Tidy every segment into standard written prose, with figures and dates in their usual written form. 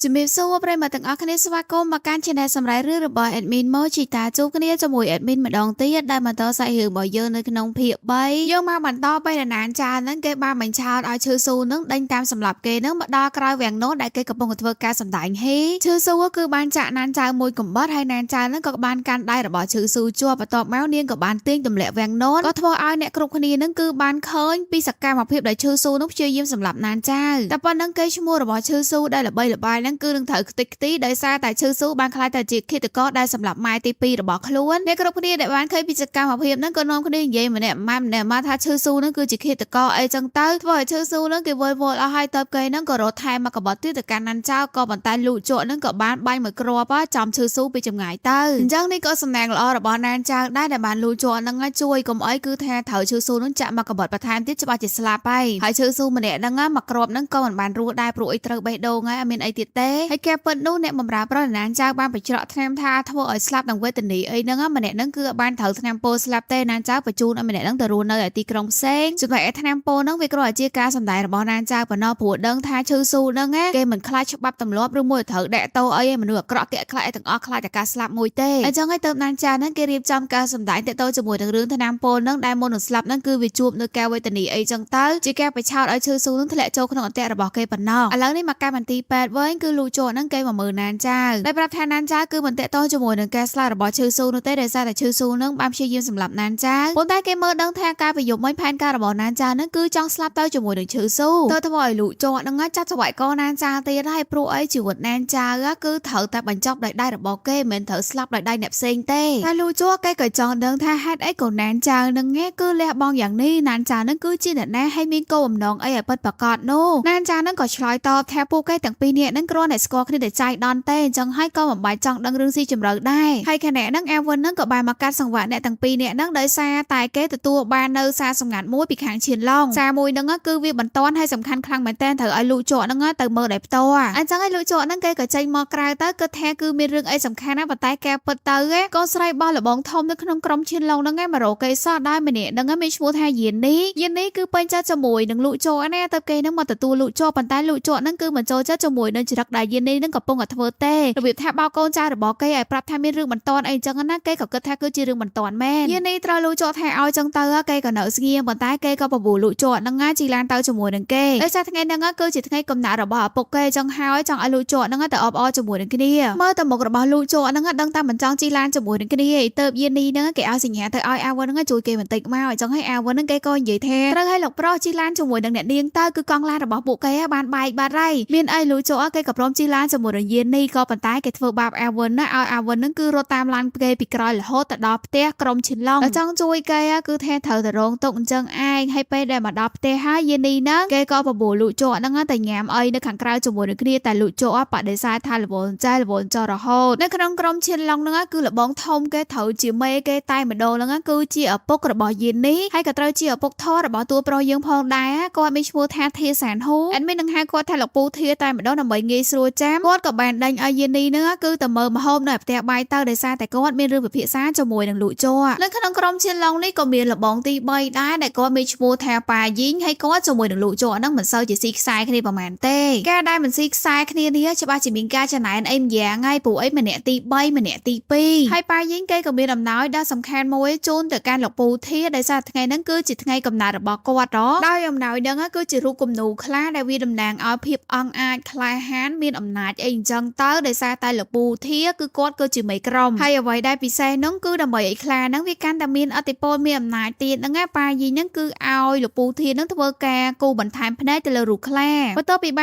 ជំរាបសួរប្រិយមិត្តទាំងអស់គ្នាស្វាគមន៍មកកាន់ Channel សម្រាប់រឿងរបស់ Admin Mochita ជួបគ្នាជាមួយ Admin ម្ដងទៀតដែលបន្តសាច់រឿងរបស់យើងនៅក្នុងភាគ3យើងមកបន្តពេលដែលណានចាហ្នឹងគេបានបញ្ឆោតឲ្យឈឺស៊ូហ្នឹងដេញតាមសម្លាប់គេហ្នឹងមកដល់ក្រោយវាំងនោះដែលគេកំពុងតែធ្វើការសម្ដែងហេឈឺស៊ូគឺបានចាក់ណានចៅមួយកំបិតហើយណានចៅហ្នឹងក៏បានកាន់ដៃរបស់ឈឺស៊ូជាប់បន្ទាប់មកនាងក៏បានទាញទម្លាក់វាំងនោះក៏ធ្វើឲ្យអ្នកគ្រប់គ្នាហ្នឹងគឺបានឃើញពីសកម្មភាពដែលឈឺស៊ូហ្នឹងព្យាយាមសម្លាប់ណានចៅតែប៉ុណ្ណឹងគេឈ្មោះរបស់ឈឺស៊ូដែលល្បីល្បាញហ្នឹងគឺនឹងត្រូវខ្ទេចខ្ទីដោយសារតែឈឺស៊ូបានក្លាយទៅជាឃាតករដែលសម្លាប់ម៉ែទី2របស់ខ្លួនអ្នកគ្រប់គ្នាដែលបានឃើញពីសកម្មភាពហ្នឹងក៏នាំគ្នានិយាយម្នាក់ម៉ាត់ម្នាក់ម៉ាត់ថាឈឺស៊ូហ្នឹងគឺជាឃាតករអីចឹងទៅធ្វើឲ្យឈឺស៊ូហ្នឹងគេវល់វល់អស់ហើយទៅគេហ្នឹងក៏រត់ថែមមកកបត់ទៀតទៅកាន់ណានចៅក៏ប៉ុន្តែលូកជក់ហ្នឹងក៏បានបាញ់មួយគ្រាប់ចំឈឺស៊ូពីចម្ងាយទៅអញ្ចឹងនេះក៏សំណាងល្អរបស់ណានចៅដែរដែលបានលូកជក់ហ្នឹងជួយកុំអីគឺថាត្រូវឈឺស៊ូហ្នឹងចាក់មកកបត់បន្ថែមទៀតច្បាស់ជាស្លាប់ហើយហើយឈឺស៊ូម្នាក់ហ្នឹងមកគ្រាប់ហ្នឹងក៏មិនបានរស់ដែរព្រោះអីត្រូវបេះដូងហើយអត់មានអីទៀតទេហើយគេពិតនោះអ្នកបម្រើប្រុសណានចៅបានបញ្ច្រកថ្នាំថាធ្វើឲ្យស្លាប់នឹងវេទនីអីហ្នឹងម្នាក់ហ្នឹងគឺបានត្រូវថ្នាំពោលស្លាប់ទេណានចៅបញ្ជូនឲ្យម្នាក់ហ្នឹងទៅរស់នៅឯទីក្រុងផ្សេងចំណែកឯថ្នាំពោលហ្នឹងវាគ្រាន់តែជាការសម្ដែងរបស់ណានចៅប៉ុណ្ណោះព្រោះដឹងថាឈឺស៊ូហ្នឹងគេមិនខ្លាចច្បាប់ទម្លាប់ឬមួយត្រូវដាក់តោអីឯមនុស្សអាក្រក់គេខ្លាចទាំងអស់ខ្លាចតែការស្លាប់មួយទេអញ្ចឹងហើយទៅណានចៅហ្នឹងគេរៀបចំការសម្ដែងតទៅជាមួយនឹងរឿងថ្នាំពោលហ្នឹងដែលមុននឹងស្លាប់ហ្នឹងគឺវាជួបនៅការវេទនីអីចឹងទៅជាការបញ្ឆោតឲ្យឈឺស៊ូហ្នឹងធ្លាក់ចូលក្នុងអន្ទាក់របស់គេប៉ុណ្ណោះឥឡូវនេះមកកម្មន្ទីរពេទ្យវិញគឺលូជក់ហ្នឹងគេមកមើលណានចៅដែលប្រាប់ថាណានចៅគឺមិនតាក់ទងជាមួយនឹងការស្លាប់របស់ឈឺស៊ូនោះទេដោយសារតែឈឺស៊ូហ្នឹងបានព្យាយាមសម្លាប់ណានចៅប៉ុន្តែគេមើលដឹងថាការប្រយុទ្ធមិញផែនការរបស់ណានចៅហ្នឹងគឺចង់ស្លាប់ទៅជាមួយនឹងឈឺស៊ូទៅធ្វើឲ្យលូជក់ហ្នឹងចាប់ស្វាយកណានចៅទៀតហើយព្រោះអីជីវិតណានចៅគឺត្រូវតែបញ្ចប់ដោយដៃរបស់គេមិនមែនត្រូវស្លាប់ដោយដៃអ្នកផ្សេងទេតែលូជក់គេក៏ចង់ដឹងថាហេតុអីក៏ណានចៅហ្នឹងគឺលះបង់យ៉ាងនេះណានចៅហ្នឹងគឺជាអ្នកណាហើយមានគោលបំណងអីឲ្យពិតប្រាកដនោះណានចៅហ្នឹងក៏ឆ្លើយតបថាពួកគេទាំងពីរនាក់ហ្នឹងគ្រាន់តែស្គាល់គ្នាតែចៃដន្យទេអញ្ចឹងហើយក៏មិនបាច់ចង់ដឹងរឿងស៊ីជម្រៅដែរហើយខណៈហ្នឹងអាវិនហ្នឹងក៏បានមកកាត់សង្វាក់អ្នកទាំងពីរនាក់ហ្នឹងដោយសារតែគេទទួលបាននៅសារសម្ងាត់មួយពីខាងឈៀនឡុងសារមួយហ្នឹងគឺវាបន្ទាន់ហើយសំខាន់ខ្លាំងមែនតើត្រូវឲ្យលូកជក់ហ្នឹងទៅមើលដោយផ្ទាល់អញ្ចឹងឲ្យលូកជក់ហ្នឹងគេក៏ចេញមកក្រៅទៅគិតថាគឺមានរឿងអីសំខាន់ណាប៉ុន្តែគេពិតទៅកូនស្រីបោះលបងធំនៅក្នុងក្រុមឈៀនឡុងហ្នឹងមករកគេសោះដោយម្នាក់ហ្នឹងមានឈ្មោះថាយានីយានីគឺពេញចិត្តជាមួយនឹងលូកជក់ណាទៅគេហ្នឹងមកទទួលលូកជក់ប៉ុន្តែលូកជក់ហ្នឹងគឺមិនចូលចិត្តជាមួយនឹងចរិតដែលយានីហ្នឹងកំពុងតែធ្វើទេរបៀបថាបោកកូនចៅរបស់គេឲ្យប្រាប់ថាមានរឿងបន្ទាន់អីចឹងណាគេក៏គិតថាគឺជារឿងបន្ទាន់មែនយានីត្រូវលូកជក់ថាឲ្យចឹងទៅគេក៏នៅស្ងៀមប៉ុន្តែគេក៏បបួលលូកជក់ហ្នឹងណាជីឡានទៅជាមួយនឹងគេដោយសារថ្ងៃហ្នឹងគឺជាថ្ងៃកំណត់របស់ឪពុកគេចង់ហើយចង់ឲ្យលូកជក់ហ្នឹងទៅអបអរជាមួយនឹងគ្នាមើលទៅមុខរបស់លូកជក់ហ្នឹងដឹងតែមិនចង់ជីឡានជាមួយនឹងគ្នាឯទៅយានីហ្នឹងគេឲ្យសញ្ញាទៅឲ្យអាវិនហ្នឹងជួយគេបន្តិចមកអញ្ចឹងឲ្យអាវិនហ្នឹងគេក៏និយាយថាត្រូវឲ្យលោកប្រុសជីឡានជាមួយនឹងអ្នកនាងទៅគឺកង់ឡានរបស់ពួកគេបានបែកបាត់ហើយមានអីលូជក់គេក៏ព្រមជីឡានជាមួយនឹងយានីក៏ប៉ុន្តែគេធ្វើបាបអាវិនណាឲ្យអាវិនហ្នឹងគឺរត់តាមឡានគេពីក្រោយរហូតទៅដល់ផ្ទះក្រុមឈិនឡុងដល់ចង់ជួយគេគឺថាត្រូវតែរងទុកអញ្ចឹងឯងហើយពេលដែលមកដល់ផ្ទះហើយយានីហ្នឹងគេក៏បបួលលូជក់ហ្នឹងតែញ៉ាំអីនៅខាងក្រៅជាមួយនឹងគ្នាតែលូជក់បដិសេធថាលវលចែលវលចរហូតនៅក្នុងក្រុមឈិនឡុងហ្នឹងគឺលបងធំគេត្រូវជាមេគេតែម្ដងហ្នឹងគឺជាឪពុករបស់យានីហើយក៏ត្រូវជាឪពុកធររបស់តួប្រុសយើងផងដែរគាត់មានឈ្មោះថាធាសានហ៊ូអេដមីននឹងហៅគាត់ថាលោកពូធាតែម្ដងដើម្បីងាយស្រួលចាំគាត់ក៏បានដេញឲ្យយានីហ្នឹងគឺទៅមើលម្ហូបនៅផ្ទះបាយទៅដោយសារតែគាត់មានរឿងពិភាក្សាជាមួយនឹងលូជ័រនៅក្នុងក្រុមឈៀនឡុងនេះក៏មានលបងទី3ដែរដែលគាត់មានឈ្មោះថាប៉ាយីងហើយគាត់ជាមួយនឹងលូជ័រហ្នឹងមិនសូវជាស៊ីខ្សែគ្នាប្រហែលទេការដែលមិនស៊ីខ្សែគ្នានេះច្បាស់ជាមានការចំណែនអីម្យ៉ាងហើយព្រោះអីម្នាក់ទី3ម្នាក់ទី2ហើយប៉ាយីងគេក៏មានអំណោយដ៏សំខាន់មួយជូនទៅកាន់លោកពូធាដោយសារថ្ងៃហ្នឹងគឺជាថ្ងៃកំណើតរបស់គាត់ដោយអំណោយហ្នឹងគឺជារូបគំនូរខ្លះដែលវាតំណាងឲ្យភាពអង់អាចក្លាហានមានអំណាចអីអញ្ចឹងទៅដោយសារតែលោកពូធាគឺគាត់គឺជាមេក្រុមហើយអ្វីដែលពិសេសហ្នឹងគឺដើម្បីឲ្យខ្លាហ្នឹងវាកាន់តែមានអតិពលមានអំណាចទៀតហ្នឹងណាប៉ាយីហ្នឹងគឺឲ្យលោកពូធាហ្នឹងធ្វើការគូបន្ថែមភ្នែកទៅលើរូបខ្លាបន្ទាប់ពីប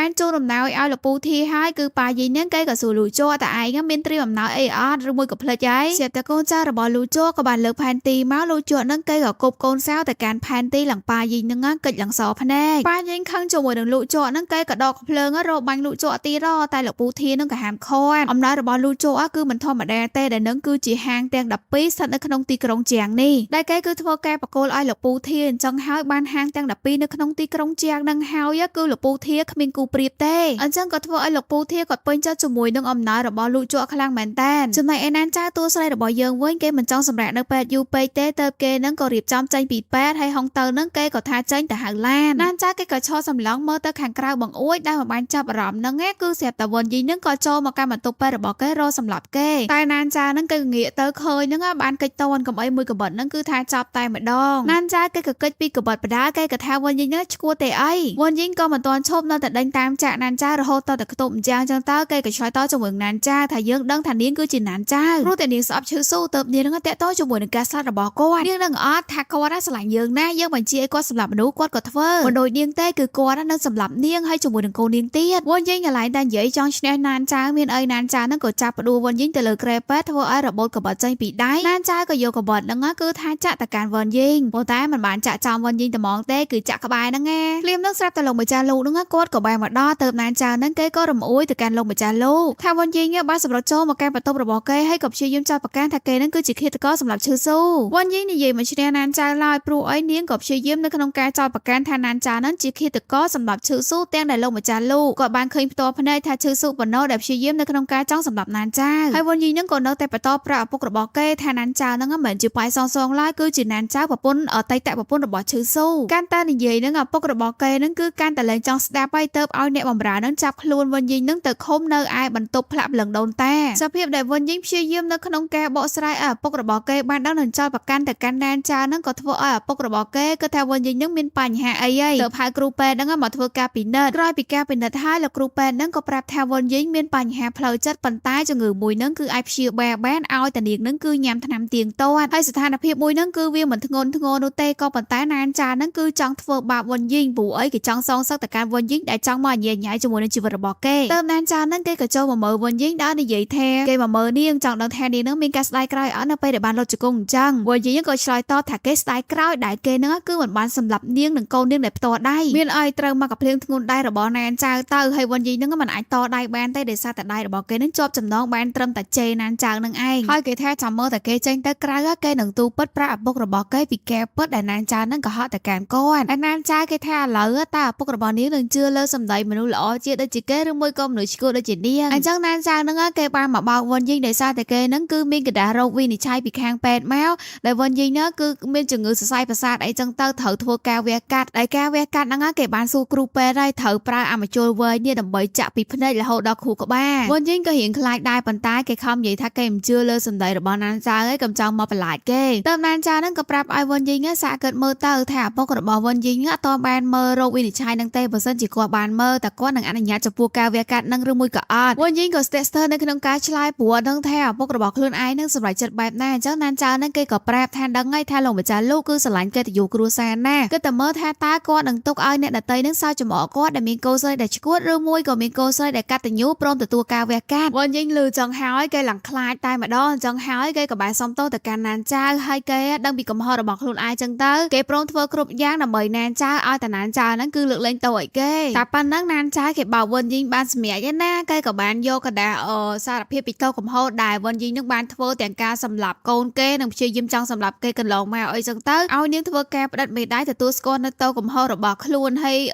ានជូនអំណោយឲ្យលោកពូធាហើយគឺប៉ាយីហ្នឹងគេក៏សួរលូជ័រតើឯងមានត្រៀមអំណោយអីអត់ឬមួយក៏ភ្លេចហើយស្រាប់តែកូនចៅរបស់លូជ័រក៏បានលើកផែនទីមកលូជ័រហ្នឹងគេក៏គប់កូនសោទៅកាន់ផែនទីឡើងប៉ាយីហ្នឹងកិច្ចឡើងសភ្នែកប៉ាយីខឹងជាមួយនឹងលូជ័រហ្នឹងគេក៏ដកភ្លើងរកបាញ់លូជ័រទៀតតែលោកពូធាហ្នឹងក៏ហាមឃាត់អំណោយរបស់លូជ័រគឺមិនធម្មតាទេដែលនឹងគឺជាហាងទាំង12ស្ថិតនៅក្នុងទីក្រុងជាងនេះដែលគេគឺធ្វើការបកគលឲ្យលោកពូធាអញ្ចឹងហើយបានហាងទាំង12នៅក្នុងទីក្រុងជាងនឹងហើយគឺលោកពូធាគ្មានគូប្រៀបទេអញ្ចឹងក៏ធ្វើឲ្យលោកពូធាគាត់ពេញចិត្តជាមួយនឹងអំណោយរបស់លោកជក់ខ្លាំងមែនតើចំណែកឯណានចៅតួស្រីរបស់យើងវិញគេមិនចង់សម្រាកនៅពេទ្យយូរពេកទេទៅគេនឹងក៏រៀបចំចេញពីពេទ្យហើយហុងទៅនឹងគេក៏ថាចេញទៅហៅឡានណានចៅគេក៏ឈរសម្លឹងមើលទៅខាងក្រៅបង្អួចដែលមិនបានចាប់អារម្មណ៍ហ្នឹងគឺ ស្រាប់តែវ៉ុនយីងហ្នឹងក៏ចូលមកកាន់បន្ទប់ពេទ្យរបស់គេរកសម្លាប់គេតែណានចាហ្នឹងគេងាកទៅឃើញហ្នឹងបានកិច្ចតនកុំអីមួយកបិតហ្នឹងគឺថាចាប់តែម្ដងណានចាគេក៏កិច្ចពីកបិតបដាគេក៏ថាវ៉ុនយីងហ្នឹងឈួតទេអីវ៉ុនយីងក៏មិនទាន់ឈប់នៅតែដេញតាមចាក់ណានចារហូតតតែខ្ទប់អញ្ចឹងចឹងតើគេក៏ឆ្លើយតជាមួយណានចាថាយើងដឹងថានាងគឺជាណានចាព្រោះតែនាងស្អប់ឈឺស៊ូទៅនាងហ្នឹងតាក់តជាមួយនឹងការស្លាប់របស់គាត់នាងនឹងអត់ថាគាត់ណាស្រឡាញ់យើងណាយើងបញ្ជាឲ្យគាត់សម្លាប់មនុស្សគាត់ក៏ធ្វើមិនដូចនាងទេគឺគាត់នឹងសម្លាប់នាងហើយជាមួយនឹងកូននាងទៀតវ៉ុនយីងកន្លែងតែនិយាយចង់ឈ្នះណានចាមានអីណានចាហ្នឹងក៏ចាប់ផ្ដួលវ៉ុនយីងទៅលើក្រែពេទ្យធ្វើឲ្យរបូតកបិតចេញពីដៃណានចាក៏យកកបិតហ្នឹងគឺថាចាក់តកាន់វ៉ុនយីងប៉ុន្តែมันបានចាក់ចំវ៉ុនយីងត្មងទេគឺចាក់ក្បែរហ្នឹងណាភ្លាមហ្នឹងស្រាប់តែលោកម្ចាស់លោកហ្នឹងគាត់ក៏បែរមកដល់ទៅណានចាហ្នឹងគេក៏រំអួយទៅកាន់លោកម្ចាស់លោកថាវ៉ុនយីងបានសម្រុកចូលមកកាន់បន្ទប់របស់គេហើយក៏ព្យាយាមចោទប្រកាន់ថាគេហ្នឹងគឺជាឃាតករសម្រាប់ឈឺស៊ូវ៉ុនយីងនិយាយមកឈ្នះណានចាឡើយព្រោះអីនាងក៏ព្យាយាមនៅក្នុងការចោទប្រកាន់ថាណានចាហ្នឹងជាឃាតករសម្រាប់ឈឺស៊ូទាំងដែលលោកម្ចាស់លោកគាត់បានឃើញផ្ទាល់ភ្នែកថាឈឺស៊ូប៉ុណ្ណោះដែលព្យាយាមនៅក្នុងការចង់សម្លាប់ណានចាហើយវ៉ុនយីងហ្នឹងក៏នៅតែបន្តប្រាប់ឪពុករបស់គេថាណានចាហ្នឹងមិនមែនជាប៉ៃសងសងឡើយគឺជាណានចាប្រពន្ធអតីតប្រពន្ធរបស់ឈឺស៊ូកាន់តែនិយាយហ្នឹងឪពុករបស់គេហ្នឹងគឺកាន់តែលែងចង់ស្ដាប់ហើយទៅឲ្យអ្នកបម្រើហ្នឹងចាប់ខ្លួនវ៉ុនយីងហ្នឹងទៅឃុំនៅឯបន្ទប់ផ្លាក់ព្រលឹងដូនតាសភាពដែលវ៉ុនយីងព្យាយាមនៅក្នុងការបកស្រាយឲ្យឪពុករបស់គេបានដឹងនឹងចោទប្រកាន់ទៅកាន់ណានចាហ្នឹងក៏ធ្វើឲ្យឪពុករបស់គេគិតថាវ៉ុនយីងហ្នឹងមានបញ្ហាអីហើយទៅហៅគ្រូពេទ្យហ្នឹងមកធ្វើការពិនិត្យក្រោយពីការពិនិត្យហើយលោកគ្រូពេទ្យហ្នឹងក៏ប្រាប់ថាវ៉ុនយីងមានបញ្ហាផ្លូវចិត្តប៉ុន្តែជំងឺមួយហ្នឹងគឺអាចព្យាបាលបានឲ្យតានាងហ្នឹងគឺញ៉ាំថ្នាំទៀងទាត់ហើយស្ថានភាពមួយហ្នឹងគឺវាមិនធ្ងន់ធ្ងរនោះទេក៏ប៉ុន្តែណានចាហ្នឹងគឺចង់ធ្វើបាបវ៉ុនយីងព្រោះអីគេចង់សងសឹកទៅកាន់វ៉ុនយីងដែលចង់មកញ៉ៃញ៉ៃជាមួយនឹងជីវិតរបស់គេទៅណានចាហ្នឹងគេក៏ចូលមកមើលវ៉ុនយីងដើរនិយាយថាគេមកមើលនាងចង់ដឹងថានាងហ្នឹងមានការស្ដាយក្រោយអត់នៅពេលដែលបានលុតជង្គង់អញ្ចឹងវ៉ុនយីងក៏ឆ្លើយតបថាគេស្ដាយក្រោយដែលគេហ្នឹងគឺមិនបានសម្លាប់នាងនិងកូននាងដែលផ្ទាល់ដៃមានអីត្រូវមកកភ្លៀងធ្ងន់ដៃរបស់ណានចៅទៅហើយវ៉ុនយីងហ្នឹងមិនអាចតដៃបានទេដោយសារតែដៃរបស់គេហ្នឹងជាប់ចំណងបានត្រឹមតែជេរណានចៅនឹងឯងហើយគេថាចាំមើលតែគេចេញទៅក្រៅគេនឹងទូពិតប្រាក់ឪពុករបស់គេពីកែពិតដែលណានចៅហ្នឹងក៏ហក់តែកាន់គាត់ហើយណានចៅគេថាឥឡូវតើឪពុករបស់នាងនឹងជឿលើសម្ដីមនុស្សល្អជាដូចជាគេឬមួយក៏មនុស្សឈួតដូចជានាងអញ្ចឹងណានចៅហ្នឹងគេបានមកបោកវ៉ុនយីងដោយសារតែគេហ្នឹងគឺមានក្រដាសរោគវិនិច្ឆ័យពីខាងពេទ្យមកដែលវ៉ុនយីងហ្នឹងគឺមានជំងឺសរសៃប្រសាទអីចឹងទៅត្រូវធ្វើការវះកាត់ដែលការវះកាត់ហ្នឹងគេបានសួរគ្រូពេទ្យហើយត្រូវប្រើអាមជុលវែងនេះដើម្បីចាក់ពីភ្នែករហូតដល់ខួរក្បាលវ៉ុនយីងក៏រៀងខ្លាចដែរប៉ុន្តែគេខំនិយាយថាគេមិនជឿលើសម្ដីរបស់ណានចៅឯងកុំចង់មកបន្លាចគេទៅណានចៅហ្នឹងក៏ប្រាប់ឲ្យវ៉ុនយីងសាកគិតមើលទៅថាឪពុករបស់វ៉ុនយីងអត់ទាន់បានមើលរោគវិនិច្ឆ័យហ្នឹងទេបើសិនជាគាត់បានមើលតែគាត់នឹងអនុញ្ញាតចំពោះការវះកាត់ហ្នឹងឬមួយក៏អត់វ៉ុនយីងក៏ស្ទាក់ស្ទើរនៅក្នុងការឆ្លើយព្រោះដឹងថាឪពុករបស់ខ្លួនឯងនឹងសម្រេចចិត្តបែបណាអញ្ចឹងណានចៅហ្នឹងគេក៏ប្រាប់ថាដឹងហើយថាលោកម្ចាស់លោកគឺស្រឡាញ់កិត្តិយសគ្រួសារណាស់គិតតែមើលថាតើគាត់នឹងទុកឲ្យអ្នកដទៃនឹងសើចចំអកគាត់ដែលមានកូនស្រីដែលឈួតឬមួយក៏មានកូនស្រីដែលកតញ្ញូព្រមទទួលការវះកាត់វ៉ុនយីងលឺចង់ហើយគេឡើងខ្លាចតែម្ដងអញ្ចឹងហើយគេក៏បានសុំទោសទៅកាន់ណានចៅហើយគេដឹងពីកំហុសរបស់ខ្លួនឯងចឹងទៅគេព្រមធ្វើគ្រប់យ៉ាងដើម្បីណានចៅឲ្យតាណានចៅហ្នឹងគឺលើកលែងទោសឲ្យគេតែប៉ុណ្ណឹងណានចៅគេបោកវ៉ុនយីងបានសម្រេចឯណាគេក៏បានយកកដាសារភាពពីទោសកំហុសដែលវ៉ុនយីងនឹងបានធ្វើទាំងការសម្លាប់កូនគេនិងព្យាយាមចង់សម្លាប់គេកន្លងមកអីចឹងទៅឲ្យនាងធ្វើការផ្តិតមេដៃទទួលស្គាល់នៅទោសកំហុសរបស់ខ្លួនហើយ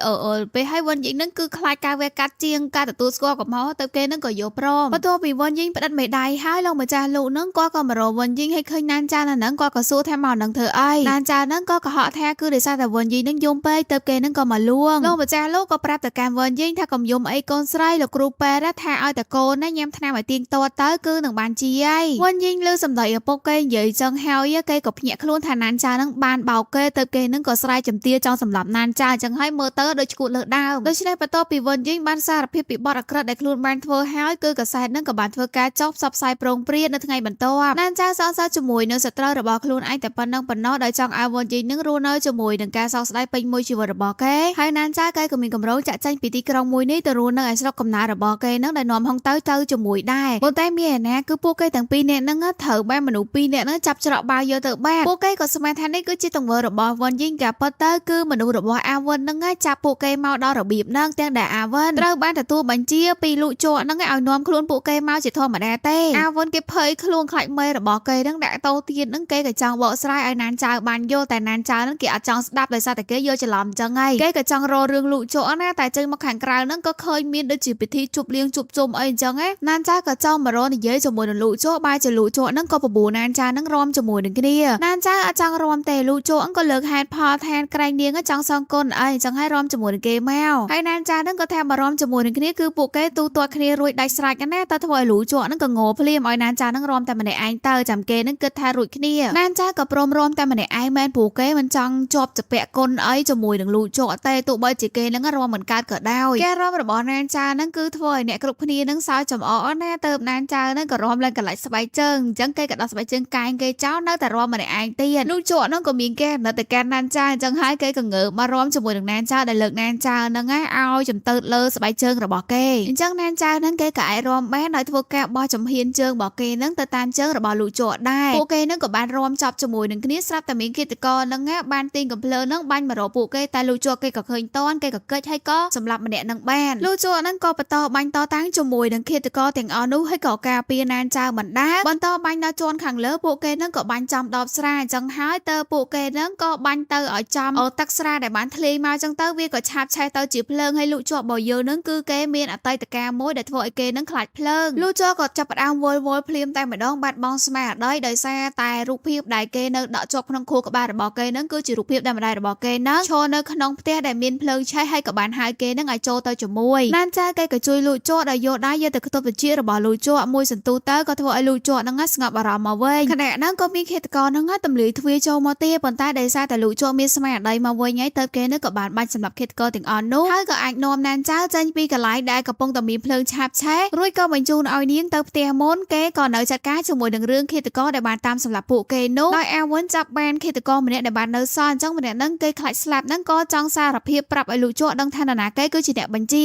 ពេលហើយវ៉ុនយីងនឹងគឺខ្លាចការវះកាត់ជាងការទទួលស្គាល់កំហុសទៅគេនឹងក៏យល់ព្រមបន្ទាប់ពីវ៉ុនយីងផ្តិតមេដៃហើយលោកម្ចាស់លោកនឹងគាត់ក៏មករកវ៉ុនយីងឲ្យឃើញណានចាហ្នឹងគាត់ក៏សួរថាមកនឹងធ្វើអីណានចាហ្នឹងក៏កុហកថាគឺដោយសារតែវ៉ុនយីងនឹងយំពេកទៅគេនឹងក៏មកលួងលោកម្ចាស់លោកក៏ប្រាប់ទៅកាន់វ៉ុនយីងថាកុំយំអីកូនស្រីលោកគ្រូពេទ្យថាឲ្យតែកូនណាញ៉ាំថ្នាំឲ្យទៀងទាត់ទៅគឺនឹងបានជាហើយវ៉ុនយីងលើសម្ដីឪពុកគេនិយាយចឹងហើយគេក៏ភ្ញាក់ខ្លួនថាណានចានឹងបានបោកគេទៅគេនឹងក៏ស្រែកចំទាចង់សម្លាប់ណានចាចឹងហើយមើលទៅដូចឈួតលើដើមដូច្នេះបន្ទាប់ពីវ៉ុនយីងបានសារភាពពីបទអាក្រិតដែលខ្លួនបានធ្វើហើយគឺកាសែតនឹងក៏បានធ្វើការចុះផ្សព្វផ្សាយប្រងព្រាតនៅថ្ងៃបន្ទាប់ណានចាសងសើជាមួយនឹងសត្រូវរបស់ខ្លួនឯងតែប៉ុណ្ណឹងប៉ុណ្ណោះដោយចង់ឲ្យវ៉ុនយីងនឹងរស់នៅជាមួយនឹងការសោកស្ដាយពេញមួយជីវិតរបស់គេហើយណានចាគេក៏មានកម្រងចាក់ចេញពីទីក្រុងមួយនេះទៅរស់នៅឯស្រុកកំណើតរបស់គេនឹងដែលនាំហុងទៅទៅជាមួយដែរប៉ុន្តែមានឯណាគឺពួកគេទាំងពីរនាក់ហ្នឹងត្រូវបានមនុស្សពីរនាក់ហ្នឹងចាប់ច្រកបាវយកទៅបានពួកគេក៏ស្មានថានេះគឺជាទង្វើរបស់វ៉ុនយីងក៏ប៉ុតទៅគឺមនុស្សរបស់អាវិនហ្នឹងចាប់ពួកគេមកដល់របៀបហ្នឹងទាំងដែលអាវិនត្រូវបានទទួលបញ្ជាពីលោកជក់ហ្នឹងឲ្យនាំខ្លួនពួកគេមកជាធម្មតាទេអាវិនគេភ័យខ្លួនខ្លាចមេរបស់គេហ្នឹងដាក់តោទៀតហ្នឹងគេក៏ចង់បកស្រាយឲ្យណានចៅបានយល់តែណានចៅហ្នឹងគេអត់ចង់ស្ដាប់ដោយសារតែគេយល់ច្រឡំអញ្ចឹងហើយគេក៏ចង់រករឿងលោកជក់ណាតែចេញមកខាងក្រៅហ្នឹងក៏ឃើញមានដូចជាពិធីជប់លៀងជប់ជុំអីអញ្ចឹងណាណានចៅក៏ចង់មករកនិយាយជាមួយនឹងលោកជក់បែរជាលោកជក់ហ្នឹងក៏បបួលណានចៅហ្នឹងរំជាមួយនឹងគ្នាណានចៅអត់ចង់រំទេលោកជក់ក៏លើកហេតុផលថាក្រែងនាងចង់សងគុណអីអញ្ចឹងហើយរំជាមួយនឹងគេមកហើយណានចៅហ្នឹងក៏ថាមករំជាមួយនឹងគេ គ្នាគឺពួកគេទូទាត់គ្នារួចដាច់ស្រេចណាតែធ្វើឲ្យលូជក់ហ្នឹងក៏ងភ្លាមឲ្យណានចាហ្នឹងរំតែម្នាក់ឯងទៅចាំគេហ្នឹងគិតថារួចគ្នាណានចាក៏ព្រមរំតែម្នាក់ឯងមែនព្រោះគេមិនចង់ជាប់ជាពាក់គុណអីជាមួយនឹងលូជក់ទេទោះបីជាគេហ្នឹងរំមិនកើតក៏ដោយគេរំរបស់ណានចាហ្នឹងគឺធ្វើឲ្យអ្នកគ្រប់គ្នាហ្នឹងសើចចំអកណាទៅណានចាហ្នឹងក៏រំឡើងកន្លែងស្បែកជើងអញ្ចឹងគេក៏ដោះស្បែកជើងកែងគេចោលនៅតែរំម្នាក់ឯងទៀតលូជក់ហ្នឹងក៏មានគេនៅតែកាន់ណានចាអញ្ចឹងហើយគេក៏ងើបមករំជាមួយនឹងណានចាដែលលើកណានចាហ្នឹងឲ្យចំទៅលើស្បែកជើងរបស់គេអញ្ចឹងណានចាហ្នឹងគេក៏អាចរំបានដោយធ្វើការបោះចំហៀនជើងរបស់គេហ្នឹងទៅតាមជើងរបស់លូជក់ដែរពួកគេហ្នឹងក៏បានរំចាប់ជាមួយនឹងគ្នាស្រាប់តែមានឃាតករហ្នឹងបានទាញកំភ្លើងហ្នឹងបាញ់មករកពួកគេតែលូជក់គេក៏ឃើញតន់គេក៏កិច្ចហើយក៏សម្លាប់ម្នាក់ហ្នឹងបានលូជក់ហ្នឹងក៏បន្តបាញ់តតាំងជាមួយនឹងឃាតករទាំងអស់នោះហើយក៏ការពារណានចៅមិនដែរបន្តបាញ់ដល់ជាន់ខាងលើពួកគេហ្នឹងក៏បាញ់ចំដបស្រាអញ្ចឹងហើយទៅពួកគេហ្នឹងក៏បាញ់ទៅឲ្យចំអូទឹកស្រាដែលបានធ្លាយមកអញ្ចឹងទៅវាក៏ឆាបឆេះទៅជាភ្លើងហើយលូជក់របស់យើងហ្នឹងគឺគេមានអតីតកាលមួយដែលធ្វើឲ្យគេហ្នឹងខ្លាចភ្លើងលូជក់ក៏ចាប់ផ្ដើមវល់វល់ភ្លាមតែម្ដងបាត់បង់ស្មារតីដោយសារតែរូបភាពដែលគេនៅដក់ជាប់ក្នុងខួរក្បាលរបស់គេហ្នឹងគឺជារូបភាពដែលម្ដាយរបស់គេហ្នឹងឈរនៅក្នុងផ្ទះដែលមានភ្លើងឆេះហើយក៏បានហៅគេហ្នឹងឲ្យចូលទៅជាមួយណានចាគេក៏ជួយលូជក់ដោយយកដៃយកទៅខ្ទប់ត្រចៀករបស់លូជក់មួយសន្ទុះទៅក៏ធ្វើឲ្យលូជក់ហ្នឹងស្ងប់អារម្មណ៍មកវិញខណៈហ្នឹងក៏មានឃាតករហ្នឹងទម្លាយទ្វារចូលមកទេប៉ុន្តែដោយសារតែលូជក់មានស្មារតីមកវិញហើយទៅគេហ្នឹងក៏បានបាញ់សម្រាប់ឃាតករទាំងអស់នោះហើយក៏អាចនាំណានចៅចេញពីកន្លែងដែលកំពុងតែមានភ្លើងឆាបឆេះរួចក៏បញ្ជូនឲ្យនាងទៅផ្ទះមុនគេក៏នៅចាត់ការជាមួយនឹងរឿងឃាតករដែលបានតាមសម្លាប់ពួកគេនោះដោយអាវិនចាប់បានឃាតករម្នាក់ដែលបាននៅសល់អញ្ចឹងម្នាក់ហ្នឹងគេខ្លាចស្លាប់ហ្នឹងក៏ចង់សារភាពប្រាប់ឲ្យលោកជក់ដឹងថានរណាគេគឺជាអ្នកបញ្ជា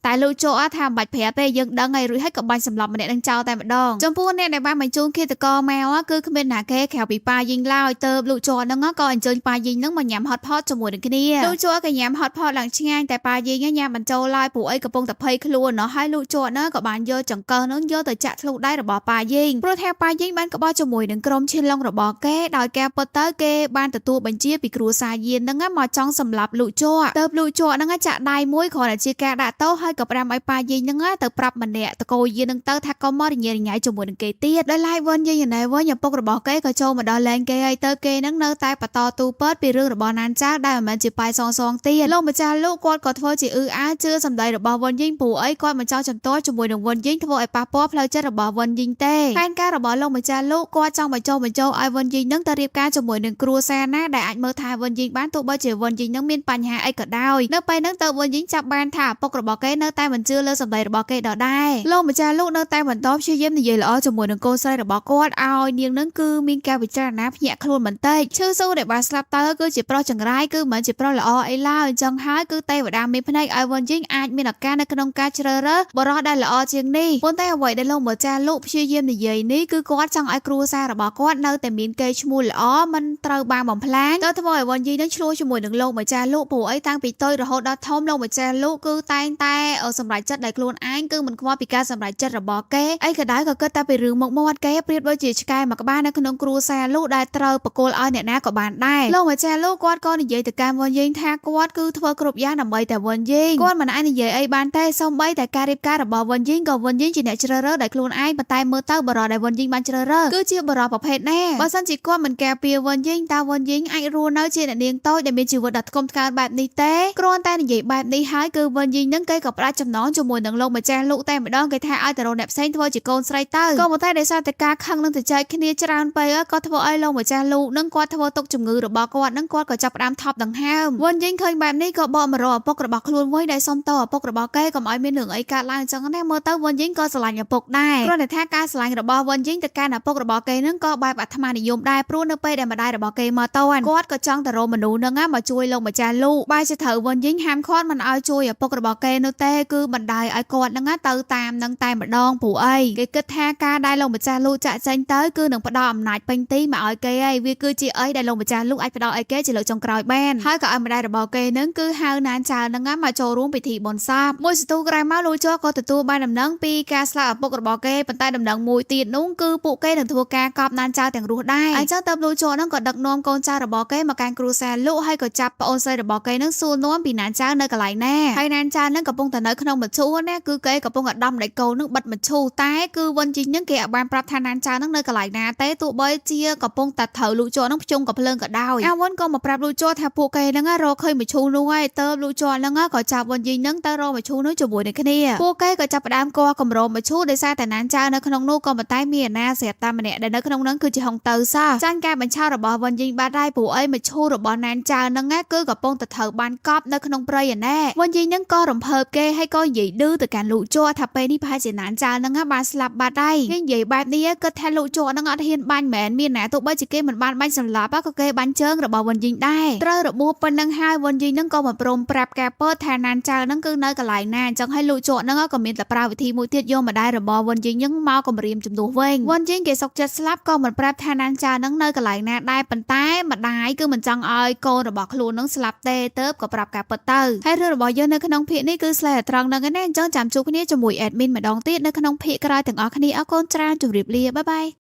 តែលោកជក់ថាមិនបាច់ប្រាប់ទេយើងដឹងហើយរួចហើយក៏បាញ់សម្លាប់ម្នាក់ហ្នឹងចោលតែម្ដងចំពោះអ្នកដែលបានបញ្ជូនឃាតករមកគឺគ្មានណាគេក្រៅពីប៉ាយីងឡើយទៅលោកជក់ហ្នឹងក៏អញ្ជើញប៉ាយីងហ្នឹងមកញ៉ាំហត់ផតជាមួយនឹងគ្នាលោកជក់ក៏ញ៉ាំហត់ផតឡើងឆ្ងាញ់តែប៉ាយីងញ៉ាំមិនចូលឡើយព្រោះអីកំពុងតែភ័យខ្លួនណោះហើយលោកជក់ហ្នឹងក៏បានយកចង្កឹះហ្នឹងយកទៅចាក់ធ្លុះដៃរបស់ប៉ាយីងព្រោះថាប៉ាយីងបានក្បត់ជាមួយនឹងក្រុមឈានឡុងរបស់គេដោយការពិតទៅគេបានទទួលបញ្ជាពីគ្រួសារយានហ្នឹងមកចង់សម្លាប់លោកជក់ទៅលោកជក់ហ្នឹងចាក់ដៃមួយគ្រាន់តែជាការដាក់ទោសហើយក៏ផ្ដាំឲ្យប៉ាយីងហ្នឹងទៅប្រាប់ម្នាក់តកោយានហ្នឹងទៅថាកុំមករញ៉េរញ៉ៃជាមួយនឹងគេទៀតដោយឡែកវិញយាយណែវិញឪពុករបស់គេក៏ចូលមកដល់លែងគេហើយទៅគេហ្នឹងនៅតែបន្តទូពើតពីរឿងរបស់ណានចាដែលមិនមែនជាប៉ាយសងសងទៀតលោកម្ចាស់លោកគាត់ក៏ធ្វើជាអ៊ឺអើជឿសម្ដីរបស់វ៉ុនយីងព្រោះអីគាត់មិនចង់ចំទាស់ជាមួយនឹងវ៉ុនយីងធ្វើឲ្យប៉ះពាល់ផ្លូវចិត្តរបស់វ៉ុនយីងទេផែនការរបស់លោកម្ចាស់លោកគាត់ចង់បញ្ចុះបញ្ចូលឲ្យវ៉ុនយីងនឹងទៅរៀបការជាមួយនឹងគ្រួសារណាដែលអាចមើលថែវ៉ុនយីងបានទោះបីជាវ៉ុនយីងនឹងមានបញ្ហាអីក៏ដោយនៅពេលហ្នឹងទៅវ៉ុនយីងចាប់បានថាឪពុករបស់គេនៅតែមិនជឿលើសម្ដីរបស់គេដដែលលោកម្ចាស់លោកនៅតែបន្តព្យាយាមនិយាយល្អជាមួយនឹងកូនស្រីរបស់គាត់ឲ្យនាងនឹងគឺមានការពិចារណាភ្ញាក់ខ្លួនបន្តិចឈឺស៊ូដែលបានស្លាប់ទៅគឺជាប្រុសចង្រៃគឺមិនមែនជាប្រុសល្អអីឡើយអញ្ចឹងហើយគឺទេវតាមានភ្នែកឲ្យវ៉ុនយីងអាចមានឱកាសនៅក្នុងការជ្រើសរើសបុរសដែលល្អជាងនេះប៉ុន្តែអ្វីដែលលោកម្ចាស់លោកព្យាយាមនិយាយនេះគឺគាត់ចង់ឲ្យគ្រួសាររបស់គាត់នៅតែមានកេរ្តិ៍ឈ្មោះល្អមិនត្រូវបានបំផ្លាញទៅធ្វើឲ្យវ៉ុនយីនឹងឈ្លោះជាមួយនឹងលោកម្ចាស់លោកព្រោះអីតាំងពីតូចរហូតដល់ធំលោកម្ចាស់លោកគឺតែងតែសម្រេចចិត្តដោយខ្លួនឯងគឺមិនខ្វល់ពីការសម្រេចចិត្តរបស់គេអីក៏ដោយក៏គិតតែពីរឿងមុខមាត់គេប្រៀបដូចជាឆ្កែមួយក្បាលនៅក្នុងគ្រួសារលោកដែលត្រូវបកគលឲ្យអ្នកណាក៏បានដែរលោកម្ចាស់លោកគាត់ក៏និយាយទៅកាន់វ៉ុនយីងថាគាត់គឺធ្វើគ្រប់យ៉ាងដើម្បីតែវ៉ុនយីងគាត់មិនអាចនិយាយអីបានទេសូម្បីតែការរៀបការរបស់វ៉ុនយីងក៏វ៉ុនយីងជាអ្នកជ្រើសរើសដោយខ្លួនឯងប៉ុន្តែមើលទៅបរិដែលវ៉ុនយីងបានជ្រើសរើសគឺជាបរិប្រភេទណាបើសិនជាគាត់មិនការពារវ៉ុនយីងតើវ៉ុនយីងអាចរស់នៅជាអ្នកនាងតូចដែលមានជីវិតដ៏ថ្កុំថ្កើងបែបនេះទេគ្រាន់តែនិយាយបែបនេះហើយគឺវ៉ុនយីងនឹងគេក៏ផ្ដាច់ចំណងជាមួយនឹងលោកម្ចាស់លោកតែម្ដងគេថាឲ្យទៅរកអ្នកផ្សេងធ្វើជាកូនស្រីទៅក៏ប៉ុន្តែដោយសារតែការខឹងនឹងទៅចែកគ្នាច្រើនពេកក៏ធ្វើឲ្យលោកម្ចាស់លោកនឹងគាត់ធ្វើទុកជំងឺរបស់គាត់នឹងគាត់ក៏ចាប់ផ្ដើមថប់ដង្ហើមវ៉ុនយីងឃើញបែបនេះក៏បកមករកឪពុករបស់ខ្លួនវិញដែលសុំតឪពុករបស់គេកុំឲ្យមានរឿងអីកើតឡើងអញ្ចឹងណាមើលទៅវ៉ុនយីងក៏ស្រឡាញ់ឪពុកដែរគ្រាន់តែថាការស្រឡាញ់របស់វ៉ុនយីងទៅកាន់ឪពុករបស់គេនឹងក៏បែបអាត្មានិយមដែរព្រោះនៅពេលដែលម្ដាយរបស់គេមកតន់គាត់ក៏ចង់ទៅរកមនុស្សនឹងមកជួយលោកម្ចាស់លោកបែរជាត្រូវវ៉ុនយីងហាមឃាត់មិនឲ្យជួយឪពុករបស់គេនោះទេគឺបណ្ដោយឲ្យគាត់នឹងទៅតាមនឹងតែម្ដងព្រោះអីគេគិតថាការដែលលោកម្ចាស់លោកចាក់ចេញទៅគឺនឹងផ្ដល់អំណាចពេញទីមកឲ្យគេហើយវាគឺជាអីដែលលោកម្ចាស់លោកអាចផ្ដល់ឲ្យគេជាលើកចុងក្រោយបានហើយក៏ឲ្យម្ដាយរបស់គេនឹងគឺហៅណានចៅនឹងមកចូលរួមពិធីបុណ្យសពមួយសន្ទុះក្រោយមកលោកជក៏ទទួលបានដំណឹងពីការស្លាប់ឪពុករបស់គេប៉ុន្តែដំណឹងមួយទៀតនោះគឺពួកគេនឹងធ្វើការកប់ណានចៅទាំងរស់ដែរអញ្ចឹងទៅលោកជនឹងក៏ដឹកនាំកូនចៅរបស់គេមកកាន់គ្រួសារលោកហើយក៏ចាប់ប្អូនស្រីរបស់គេនឹងសួរនាំពីណានចៅនៅកន្លែងណាហើយណានចៅនឹងកំពុងតែនៅក្នុងមឈូសណាគឺគេកំពុងតែដំដៃកូននឹងបិទមឈូសតែគឺវ៉ុនជីងនឹងគេអត់បានប្រាប់ថាណានចៅនឹងនៅកន្លែងណាទេទោះបីជាកំពុងតែត្រូវលោកជនឹងភ្ជង់កំភ្លើងក៏ដោយអាវ៉ុនក៏មកប្រាប់លោកជថាពួកគេនឹងរកឃើញមឈូសនោះហើយទៅលោកជនឹងក៏ចាប់វ៉ុនជីងនឹងទៅរកមឈូស នោះជាមួយនឹងគ្នាពួកគេក៏ចាប់ផ្ដើមគាស់កម្រមមឈូសដោយសារតែណានចៅនៅក្នុងនោះក៏ប៉ុន្តែមានអាណាស្រាប់តែម្នាក់ដែលនៅក្នុងនោះគឺជាហុងទៅសោះចាញ់ការបញ្ឆោតរបស់វ៉ាន់យីងបាត់ហើយព្រោះអីមឈូសរបស់ណានចៅហ្នឹងណាគឺកំពុងតែត្រូវបានកប់នៅក្នុងព្រៃឯណែវ៉ាន់យីងហ្នឹងក៏រំភើបគេហើយក៏និយាយឌឺទៅកាន់លោកជ័រថាពេលនេះប្រហែលជាណានចៅហ្នឹងណាបានស្លាប់បាត់ហើយគេនិយាយបែបនេះគិតថាលោកជ័រហ្នឹងអត់ហ៊ានបាញ់មែនមានណាទោះបីជាគេមិនបានបាញ់សម្លាប់ក៏គេបាញ់ជើងរបស់វ៉ាន់យីងដែរត្រូវរបួសប៉ុណ្ណឹងហើយវ៉ាន់យីងហ្នឹងក៏មិនព្រមប្រាប់ការពិតថាណានចៅហ្នឹងគឺនៅកន្លែងណាអញ្ចឹងហើយលោកជ័រហ្នឹងក៏មានតែប្រើវិធីមួយទៀតយកម្ដាយរបស់វ៉ាន់យីងហ្នឹងមកគម្រាមជំនួសវិញវ៉ាន់យីងគេសុកចិត្តស្លាប់ក៏មិនប្រាប់ថាណានចៅហ្នឹងនៅកន្លែងណាដែរប៉ុន្តែម្ដាយគឺមិនចង់ឲ្យកូនរបស់ខ្លួនហ្នឹងស្លាប់ទេទៅក៏ប្រាប់ការពិតទៅហើយរឿងរបស់យើងនៅក្នុងភាគនេះគឺស្លេះត្រង់ហ្នឹងឯណាអញ្ចឹងចាំជួបគ្នាជាមួយ admin ម្ដងទៀតនៅក្នុងភាគក្រោយទាំងអស់គ្នាអរគុណច្រើនជម្រាបលា bye bye.